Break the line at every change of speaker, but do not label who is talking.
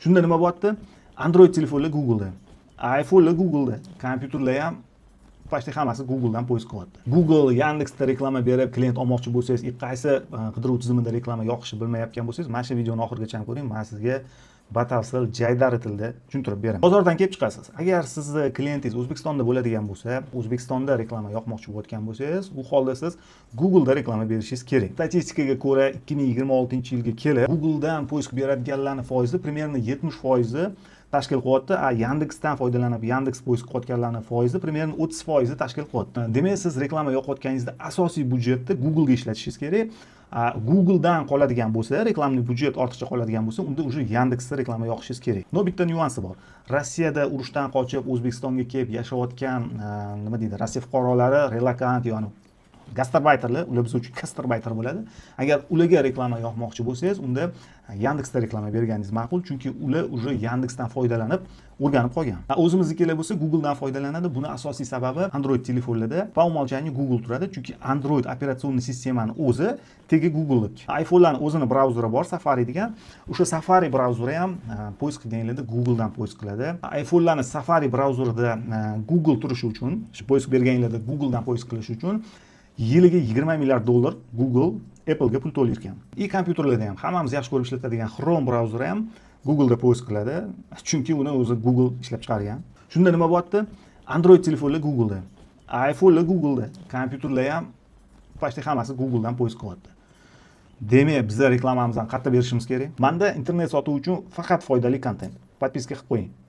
Shunda nima bo'lyapti? Android telefonlar Google'da, iPhonelar Google'da, kompyuterlar ham, почти hammasi Google'dan поиск qilyapti. Google, Yandeksda reklama berib klient olmoqchi bo'lsangiz и qaysi qidiruv tizimida reklama yoqishni bilmayotgan bo'lsangiz, mana shu videoni oxirigacha ko'ring, man sizga batafsil, jaydari tilda tushuntirib beraman. Bozordan kelib chiqasiz. Agar sizni klientingiz O'zbekistonda bo'ladigan bo'lsa, O'zbekistonda reklama yoqmoqchi bo'layotgan bo'lsangiz, u holda siz Google'da reklama berishingiz kerak. Statistikaga ko'ra, 2026-yilga kelib Google'dan поиск beradiganlarni foizi примерно 70 foizi tashkil qilyapti, a Yandeksdan foydalanib, Yandeks поиск qilayotganlarni foizi примерно 30 foizi tashkil qilyapti. Demak, siz reklama yoqayotganingizda asosiy byudjetni Google'ga ishlatishingiz kerak. Google'dan qoladigan bo'lsa, рекламный byudjet ortiqcha qoladigan bo'lsa, unda уже Yandeksda reklama yoqishingiz kerak. Но bitta nyuansi bor. Rossiyada urushdan qochib O'zbekistonga kelib yashayotgan, nima deydi, Rossiya fuqarolari, relokant, ya'ni gastarbayterlar, ular biz uchun gastarbayter bo'ladi. Agar ularga reklama yoqmoqchi bo'lsangiz, unda Yandeksda reklama berganingiz ma'qul, chunki ular уже Yandeksdan foydalanib o'rganib qolgan. O'zimiznikilar bo'lsa, Googledan foydalanadi. Buni asosiy sababi, Android telefonlarda по умолчанию Google turadi, chunki Android операционный sistemani o'zi tegi Google'niki. iPhonelarni o'zini brauzeri bor, Safari degan. O'sha Safari brauzeri ham поиск qilganinglarda Googledan поиск qiladi. iPhonelarni Safari brauzerida Google turishi uchun, shu поиск berganinglarda Googledan поиск qilish uchun yiliga 20 milliard dollar Google Applega pul to'layar ekan. И kompyuterlarda ham hammamiz yaxshi ko'rib ishlatadigan Chrome brauzeri ham Google'da поиск qiladi, chunki uni o'zi Google ishlab chiqargan. Shunda nima bo'lyapti? Android telefonlar Google'da, iPhonelar Google'da, kompyuterlar ham, почти hammasi Google'dan поиск qilyapti. Demak, biza reklamamizni qayerda berishimiz kerak? Manda internet sotuv uchun faqat foydali kontent. Подписка qilib qo'ying.